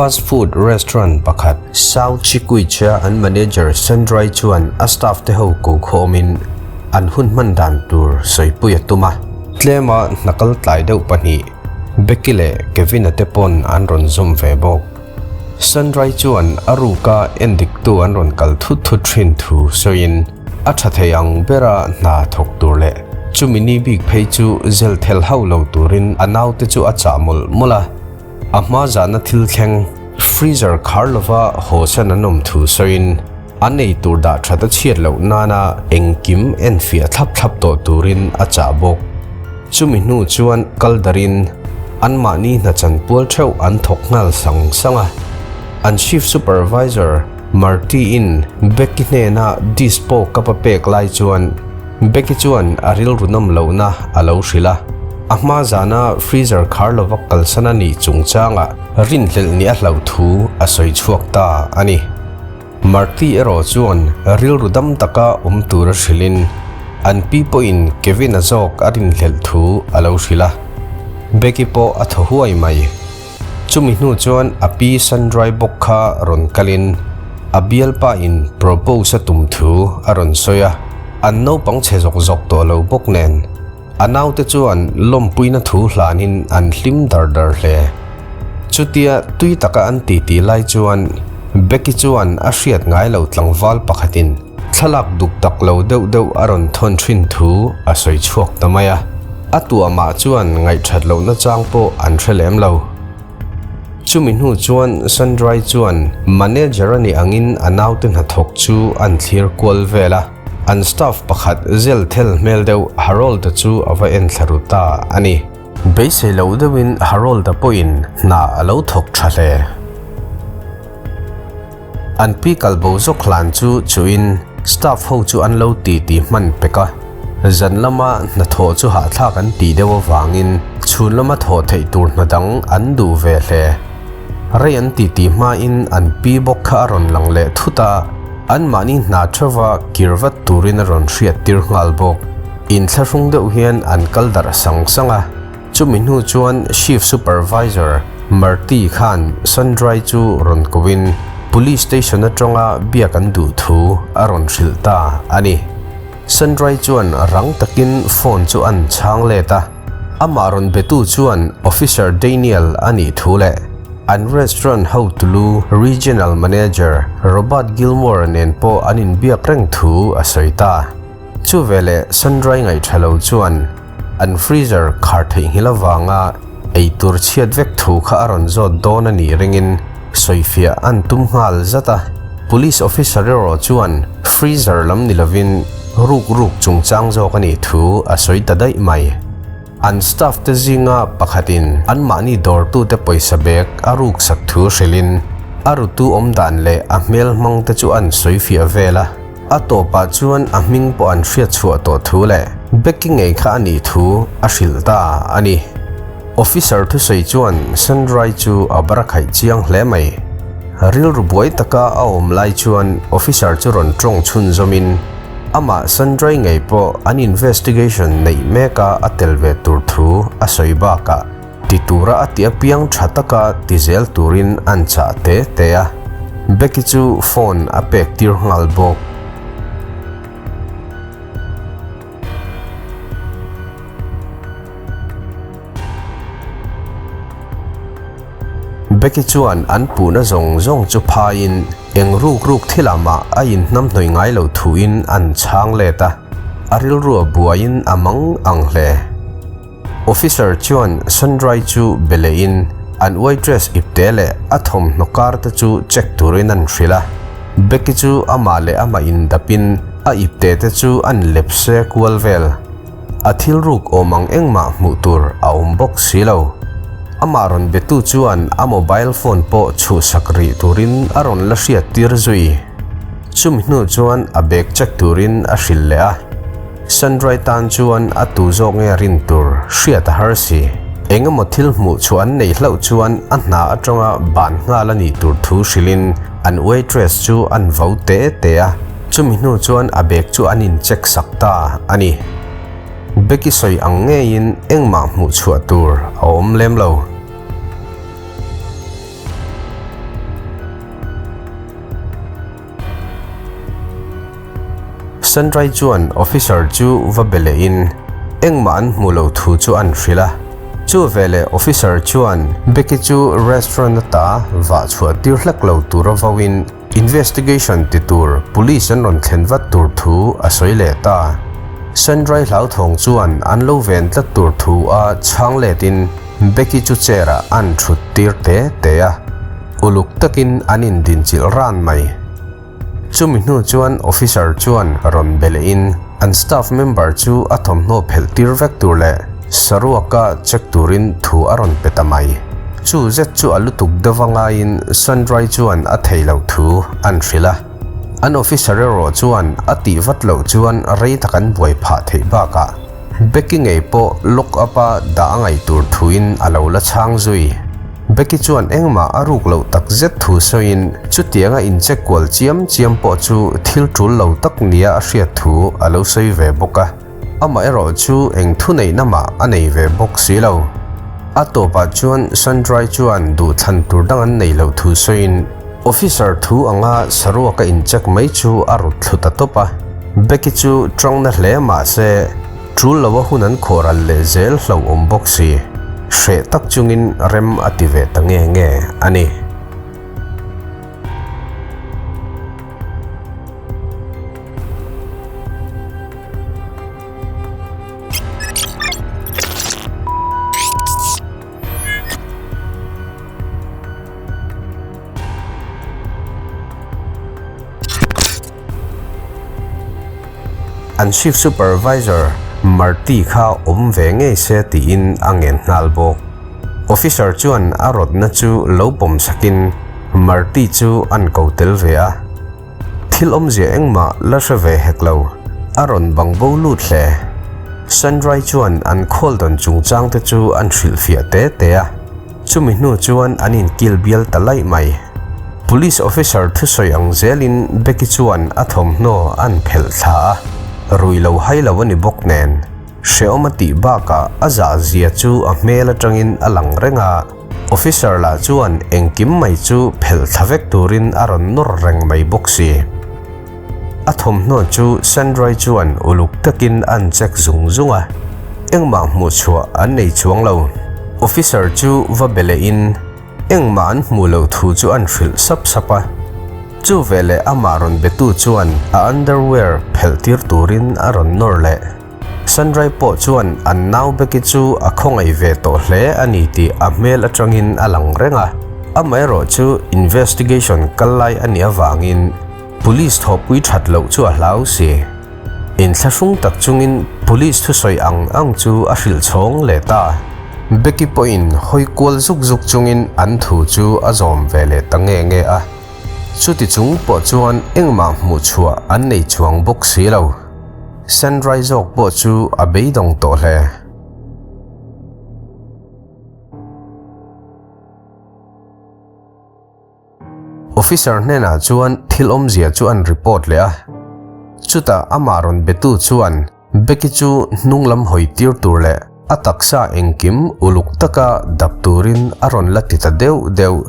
Fast food restaurant pakhat South Chiquitja an manager Sandrai chuan a staff te ho ko khawmin an hun hman dan tur sawipui a tum a. Tlema hna kal tlai deuh pahnih Becky leh Kevin-a te pawn an rawn zawm ve bawk. Sandrai chuan a ruka endiktu an rawn kal thut thut thin thu sawiin a tha thei ang bera hna thawk tur leh chumi ni bik phei chu zel thel hauh lo turin a naute chu a chah mawlh mawlh a. A hma zahna thil thleng freezer khar lova haw san an awm thu sawiin an ei tur dah that a chhiat loh nana engkim enfiah thlap thlap tawh turin a chah bawk. Chumi hnu chuan kal darin anmahni hna chanpual theuh an thawk nghal sang sang a. An shift supervisor Marty-in Becky hnena dispo cup a pek lai chuan Becky chuan a rilru nawm lohna a lo hrilh a, a hma zana freezer khar lova kalsan a nih chungchangah rinhlelh nih a hlauh thu a sawi chhuak ta a ni. Marty erawh chuan rilru dam taka awm tura hrilhin an pi pawhin Kevin-a zawk a rinhlelh thu a lo hrilh a, Becky pawh a thaw huai mai. Chumi hnu chuan a pi Sandrai bawk kha rawn kalin a bialpa in propose a tum thu a rawn sawi a, an naupang chhe zawk zawk tawh lo bawk nen a naute chuan lawmpuina thu hlanin an hlim dar dar hle. Chutia tui taka an titi lai chuan Becky chuan a hriat ngai lo tlangval pakhatin thlalak duk tak lo deuh deuh a rawn thawn thin thu a sawi chhuak ta mai a. A tuahmah chuan ngaihthat lohna chang pawh an hre lem lo. Chumi hnu chuan Sandrai chuan manager a nih angin a naute hnathawk chu an thlir kual vel a, an staff pakhat zel thel hmel deuh Harold-a chu a va enthla ru ta a ni. Beisei lo deuhin Harold-a pawhin hna a lo thawk tha hle. An pi kal bo zawk hlan chu chuin staff ho chu an lo ti ti hman pek a, zan lama hnathawh chu hahthlak an tih deuh avangin chhun lama thawh theih tur hna dang an duh ve hle. Rei an ti ti hmain an pi bawk kha a rawn lang leh thut a, anmahni hna theuva kir vat turin a rawn hriat tir nghal bawk. Inthlahrung deuh hian an kal darh sang sang a. Chumi hnu chuan Shift Supervisor Marty khan Sandrai chu rawn koin Police Station atanga biak an duh thu a rawn hrilh ta a ni. Sandrai chuan rang takin phone chu an chhang let a, amah rawn betu chuan Officer Daniel a nih thu leh an restaurant hotulu Regional Manager Robert Gilmore nen pawh an inbiak reng thu a sawi ta. Chuveleh Sandrai ngaihṭha lo chuan an freezer khar theihnghilh avanga ei tur chhiat vek thu kha a rawn zawt dawn a nih ringin sawifiah an tum nghal zat a. Police officer erawh chuan freezer lam ni lovin ruk ruk chungchang zawk a nih thu a sawi ta daih mai. An staff te zinga pakhatin anmahni dawrtute pawisa bag a ruksak thu hrilhin a rutu awm dan leh a hmel hmang te chu an sawifiah vel a. A tawpah chuan a hming pawh an hriat chhuah tawh thu leh Becky ngei kha a nih thu a hrilh ta a ni. Officer thusawi chuan Sandrai chu a bar khaih chiang hle mai. Rilru buai taka a awm lai chuan officer chu rawn tawng chhunzawmin amah Sandrai ngei pawh an investigation neih meka a tel ve tur thu a sawi bakah Ti tura a ti apiang tha taka ti zel turin an chah te te a, Becky chu phone a pek tir nghal bawk. Becky chuan an puhna zawng zawng chu phaiin eng ruk ruk thilah mah a inhnamhnawih ngai lo thuin an chhang let a, a rilru a buaiin a mang ang hle. Officer chuan Sandrai chu be lehin an waitress ipte leh a thawmhnaw kar te chu check turin an hrilh a. Becky chu amah leh amah indapin a ipte te chu an lepse kual vel. A thil ruk awm ang engmah hmuh tur a awm bawk si lo. Amah rawn betu chuan a mobile phone pawh chhuhsak rih turin a rawn la hriat tir zui. Chumi hnu chuan a bag check turin a hrilh leh a. Sandrai tan chuan a tu zawk nge rin tur hriat a har si. Engemaw thil hmuh chu an nei hlauh chuan a hna atanga ban nghal a nih tur thu hrilhin an waitress chu an vo te te a, chumi hnu chuan a bag chu an in check sak ta a ni. Becky sawi ang ngeiin engmah hmuh chhuah tur a awm lem lo. Sandrai chuan officer chu va be lehin engmah an hmuh loh thu chu an hrilh a. Chu veleh officer chuan Becky chu restaurant ata vah chhuah tir hlek lo tura vauin investigation ti tur police an rawn thlen vat tur thu a sawi leh ta. Sandrai hlauthawng chuan an lo ven tlat tur thu a chhang letin Becky chu chair ah an thut tir te te a, uluk takin an indinchilh ran mai. Chumi hnu chuan officer chuan rawn be lehin an staff member chu a thawmhnaw phelh tir vek tur leh saruaka check turin thu a rawn pe ta mai. Chu zet chu a lutuk deuh a ngaiin Sandrai chuan a thei loh thu an hrilh a. An officer erawh chuan a tih vat loh chuan rei tak an buai phah theih bakah Becky ngei pawh lock up a dah a ngaih tur thuin a lo la chhang zui. Becky chuan engmah a ruk loh tak zet thu sawiin chutianga incheck kual chiam chiam pawh chu thil tul lo tak nia a hriat thu a lo sawi ve bawk a. Amaherawh chu eng thuneihna mah a nei ve bawk si lo. A tawpah chuan Sandrai chuan duhthlan tur dang an nei loh thu sawiin officer thu anga saruaka incheck mai chu a rut thlu ta tawp a. Becky chu tawngna hle mah se, Tul loa hun an khawhral leh zel hlauhawm bawk si, hreh tak chungin rem a ti ve ta nge nge a ni. An shift supervisor Marty kha awm ve ngei se tiin a ngen nghal bawk. Officer chuan a rawtna chu lo pawm sakin Marty chu an ko tel ve a. Thil awmzia engmah la hre ve hek lo, a rawn bang bo lut hle. Sandrai chuan an khawl dawn chungchang te chu an hrilhfiah te te a. Chumi hnu chuan an inkil bial ta laih mai. Police officer thusawi ang zelin Becky chuan a thawmhnaw an phelh thla a, rui lo hai lo a ni bawk nen. Hrehawm a tih bakah a zah zia chu a hmel atangin a lang reng a, officer lah chuan engkim mai chu phelh thla vek turin a rawn nawr reng mai bawk si. A thawmhnaw chu Sandrai chuan uluk takin an check zung zung a, engmah hmuh chhuah an nei chuang lo. Officer chu va be lehin engmah an hmuh loh thu chu an hrilh sap sap a. Chu veleh amah rawn betu chuan a underwear phelh tir turin a rawn nawr leh. Sandrai pawh chuan an nau Becky chu a khawngaih ve tawh hle a ni tih a hmel atangin a lang reng a. Amaherawh chu investigation kal lai a nih avangin Police thawhpui that loh chu a hlau si. Inthlahrung tak chungin Police thusawi ang ang chu a hrilh chhawng leh ta. Becky pawhin hawi kual zuk zuk chungin an thu chu a zawm ve leh ta nge nge a. Chuti chung pawh chuan engmah hmuh chhuah an nei chuang bawk si lo. Sandrai zawk pawh chu a beidawng tawh hle. Officer hnenah chuan thil awmzia chu an report leh a, chutah amah rawn betu chuan Becky chu hnung lam hawi tir tur leh a taksa engkim uluk taka dap turin a rawn la ti ta deuh deuh.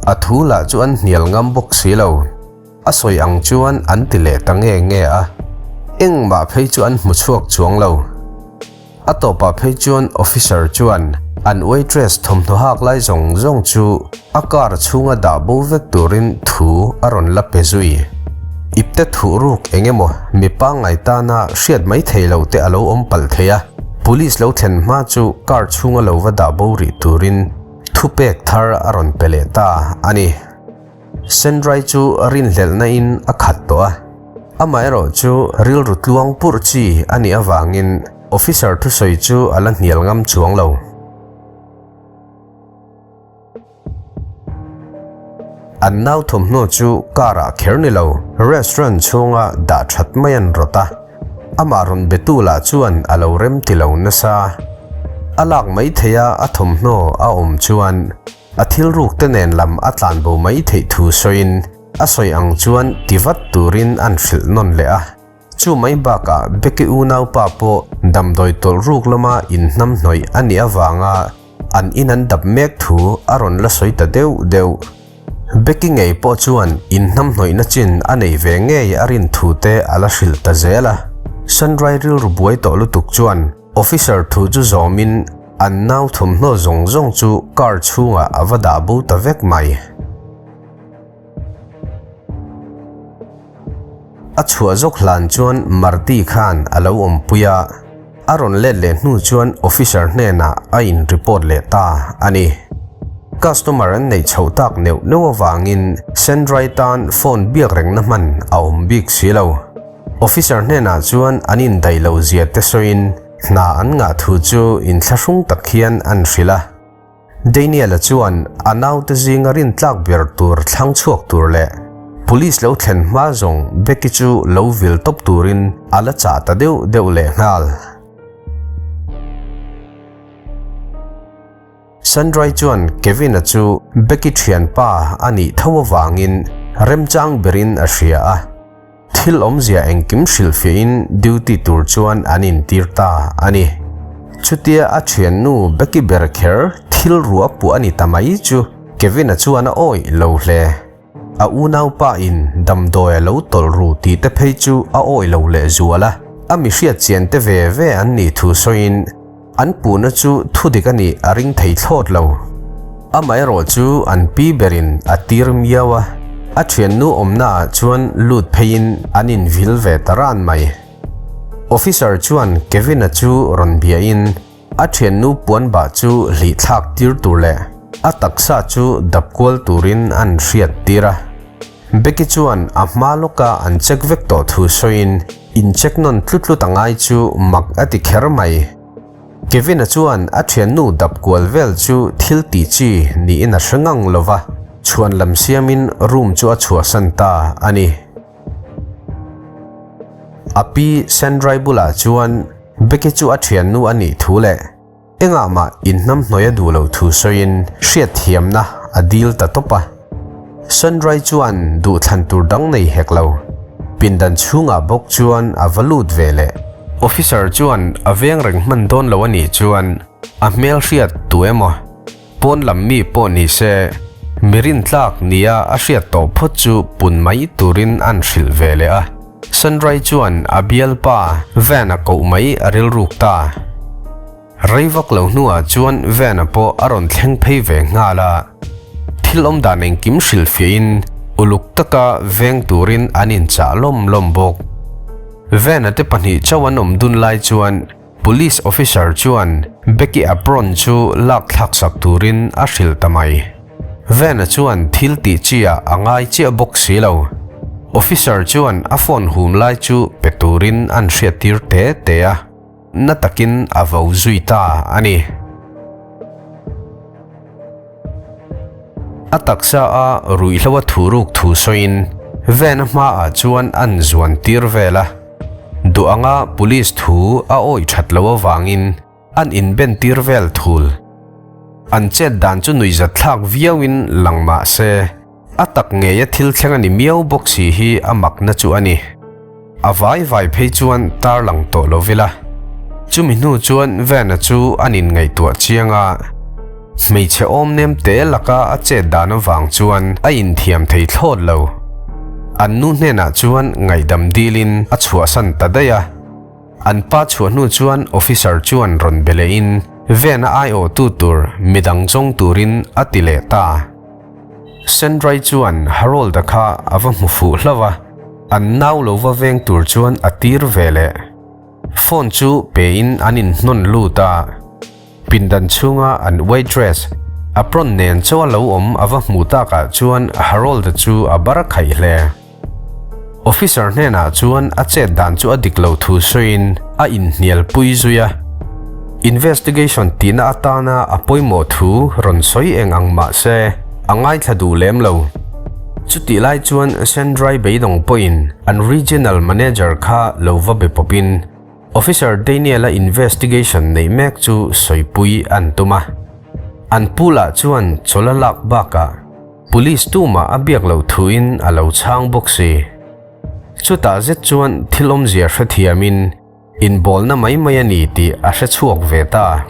A thu lah chu an hnial ngam bawk si lo. A sawi ang chuan an ti leh ta nge nge a, engmah phei chu an hmu chhuak chuang lo. A tawpah phei chuan officer chuan an waitress thawmhnaw hak lai zawng zawng chu a car chhunga dah bo vek turin thu a rawn la pe zui. Ipte thuh ruk eng emaw mi pangngai tana hriat mai thei lo te a lo awm palh thei a, police lo thlen hma chu car chhunga lo va dah bo rih turin Thupek thar a rawn pe leh ta a ni. Sendrai chu rinhlelhna in a khat tawh a, amaherawh chu rilru tluang purh chi a nih avangin officer thusawi chu a la hnial ngam chuang lo. An nau thawmhnaw chu car ah kher ni lo, restaurant chhunga dah that mai an rawt a. Amah rawn betu lah chuan a lo rem ti lo nasa. A lak mai theih a a thawmhnaw a awm chuan a thil ruk te nen lam a tlan bo mai theih thu sawiin a sawi ang chuan ti vat turin an hrilh nawn leh a. Chu mai bakah Becky unaupa pawh damdawi tawlh ruk lama inhnamhnawih a nih avanga an in an dap mek thu a rawn la sawi ta deuh deuh. Becky ngei pawh chuan inhnamhnawihna chin a nei ve ngei a rin thu te a la hrilh ta zel a. Sandrai rilru buai tawh lutuk chuan officer thu chu zawmin an nau thawmhnaw zawng zawng chu car chhungah a va dah bo ta vek mai. A chhuah zawk hlan chuan Marty khan a lo awmpui a, a rawn let leh hnu chuan officer hnenah a in report leh ta a ni. Customer an neih chhoh tak neuh neuh avangin Sandrai tan phone biak rengna hman a awm bik si lo. Officer hnenah chuan an indaih loh zia te sawiin hna an ngah thu chu inthlahrung tak hian an hrilh a. Daniel-a chuan a naute zinga rintlak ber tur thlang chhuak tur leh police lo thlen hma zawng Becky chu lo vil tawp turin a la chah ta deuh deuh leh nghal. Sandra-i chuan Kevin-a chu Becky thianpa a nih tho avangin remchang berin a hria a. Thil awmzia engkim hrilhfiahin duty tur chuan an intir ta a ni. Chutia a thiannu Becky ber kher thil ruah puah a ni ta mai chu Kevin-a chuan a awih lo hle. A unaupa in damdawi a lo tawlh ru tih te phei chu a awih lo leh zual a, a mi hriat chian te ve ve an nih thu sawiin An puhna chu thudik a nih a ring thei thlawt lo. Amaherawh chu an pi berin a tir miau a, a thiannu awmnaah chuan lut pheiin an invil ve ta ran mai. Officer chuan Kevin-a chu rawn biahin a thiannu puan bah chu hlih thlak tir tur leh a taksa chu dap kual turin an hriat tir a. Becky chuan a hma lawka an check vek tawh thu sawiin in check nawn tlut tlut a ngai chu mak a ti kher mai. Kevin-a chuan a thiannu dap kual vel chu thil tih chi niin a hre ngang lo va, chhuan lam siamin room chu a chhuahsan ta a ni. A pi Sandrai bulah chuan Becky chu a thiannu a nih thu leh Engah mah inhnamhnawih a duh loh thu sawiin hriatthiamna a dil ta tawp a. Sandrai chuan duhthlan tur dang nei hek lo. Pindan chhungah bawk chuan a va lut ve leh. Officer chuan a veng reng hman dawn lo a nih chuan a hmel hriat tu emaw, pawn lam mi pawh ni se, mi rintlak nia a hriat tawh phawt chu pun mai turin an hrilh ve leh a. Sandrai chuan a bialpa Van-a koh mai a rilruk ta. Rei vak lo hnuah chuan Van-a pawh a rawn thleng phei ve nghal a. Thil awm dan engkim hrilhfiahin uluk taka veng turin an inchah lawm lawm bawk. Van-a te pahnih chauh an awm dun lai chuan Police officer chuan Becky apron chu lak thlak sak turin a hrilh ta mai. Van-a chuan thil tih chi ah a ngai chiah bawk si lo. Officer chuan a phone hum lai chu pe turin an hriattir te te a, na takin a vo zui ta a ni. A taksa a ruihhlo a thuruk thu sawiin Van-a hmaah chuan an zuan tir vel a. Duh anga police thu a awih that loh avangin an inben tir vel thul. An chet dan chu nuihzat thlak viauin lang mah se, a tak ngeia thil thleng a ni miau bawk si hi a makna chu a ni. A vai vai phei chuan tarlang tawh lo vila. Chumi hnu chuan Van-a chu an inngaihtuah chiang a, hmeichhe awm nem te laka a chet dan avang chuan a inthiam thei thlawt lo. An nu hnenah chuan ngaihdam dilin a chhuahsan ta daih a. An pa chhuah hnu chuan officer chuan rawn be lehin Van-a aiawhtu tur midang zawng turin a ti leh ta. Sandrai chuan Harold-a kha a va hmu fuh hlauh a, an nau lo va veng tur chuan a tir ve leh. Phone chu pein an inhnawn lut a, pindan chhunga an waitress apron nen chaw a lo awm a va hmuh takah chuan Harold-a chu a bar khaih hle. Officer hnenah chuan a chet dan chu a dik lo thu sawiin a inhnial pui zui a. Investigation tihna atana a pawimawh thu rawn sawi eng ang mah se a ngaithla duh lem lo. Chutih lai chuan Sandrai beidawng pawhin an Regional Manager kha lo va be pawpin Officer Daniel-a investigation neih mek chu sawipui an tum a. An pu lah chuan chawla lak bakah Police tumah a biak loh thuin a lo chhang bawk si. Chutah zet chuan thil awmzia hrethiamin inbawlna mai mai a ni tih a hre chhuak ve ta.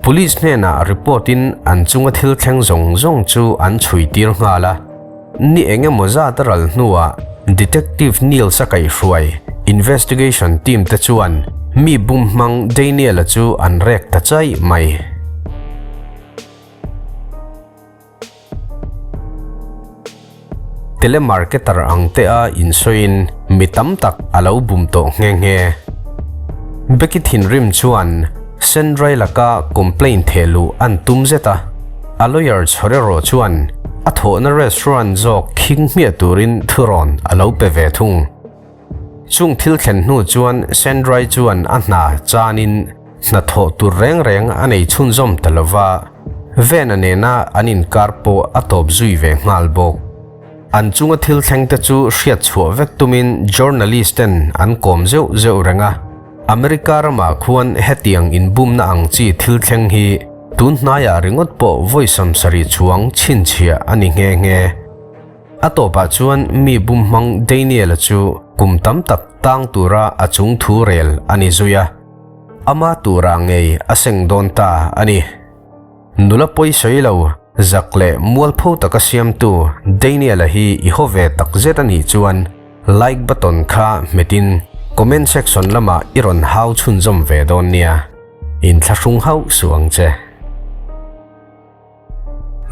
Police hnenah report in an chunga thil thleng zawng zawng chu an chhui tir nghal a. Ni eng emaw zat a ral hnuah Detective Niels a kaihhruai investigation team te chuan mi bum hmang Daniel-a chu an rek ta chaih mai. Telemarketer ang te a insawiin mi tam tak a lo bum tawh nghe nghe. Becky thinrim chuan Sandra-i laka complaint theh luh an tum zet a, a lawyer chhawr erawh chuan a thawhna restaurant zawk khing hmiah turin thurawn a lo pe ve thung. Chung thil thlen hnu chuan Sandra-i chuan a hna chanin hna thawh tur reng reng a nei chhunzawm ta lo va, Vena nena an inkar pawh a tawp zui ve nghal bawk. An chunga thil thleng te chu hriat chhuah vek tumin journalist ten an kawm zeuh zeuh reng a, America ramah khuan hetiang inbumna ang chi thil thleng hi tun hnaiah ringawt pawh vawi samsarih chuang chhinchhiah a ni nghe nghe. A tawpah chuan mi bum hmang Daniel-a chu kum tam tak tang tura a chung thu rel a ni zui a, ama turah ngei a seng dawn ta a ni. Nula pawi sawi lo, zak leh mualpho taka siamtu Daniel-a hi i haw ve tak zet a nih chuan like button kha hmetin comment section lamah i rawn hau chhunzawm ve dawn nia. Inthlahrung hauh suh ang che.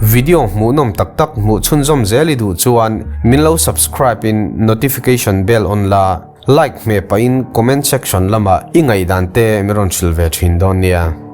Video hmuhnawm tak tak hmuh chhunzawm zel i duh chuan min lo subscribe in notification bell on la, like hmeh pahin comment section lamah i ngaihdan te min rawn hrilh ve thin dawn nia.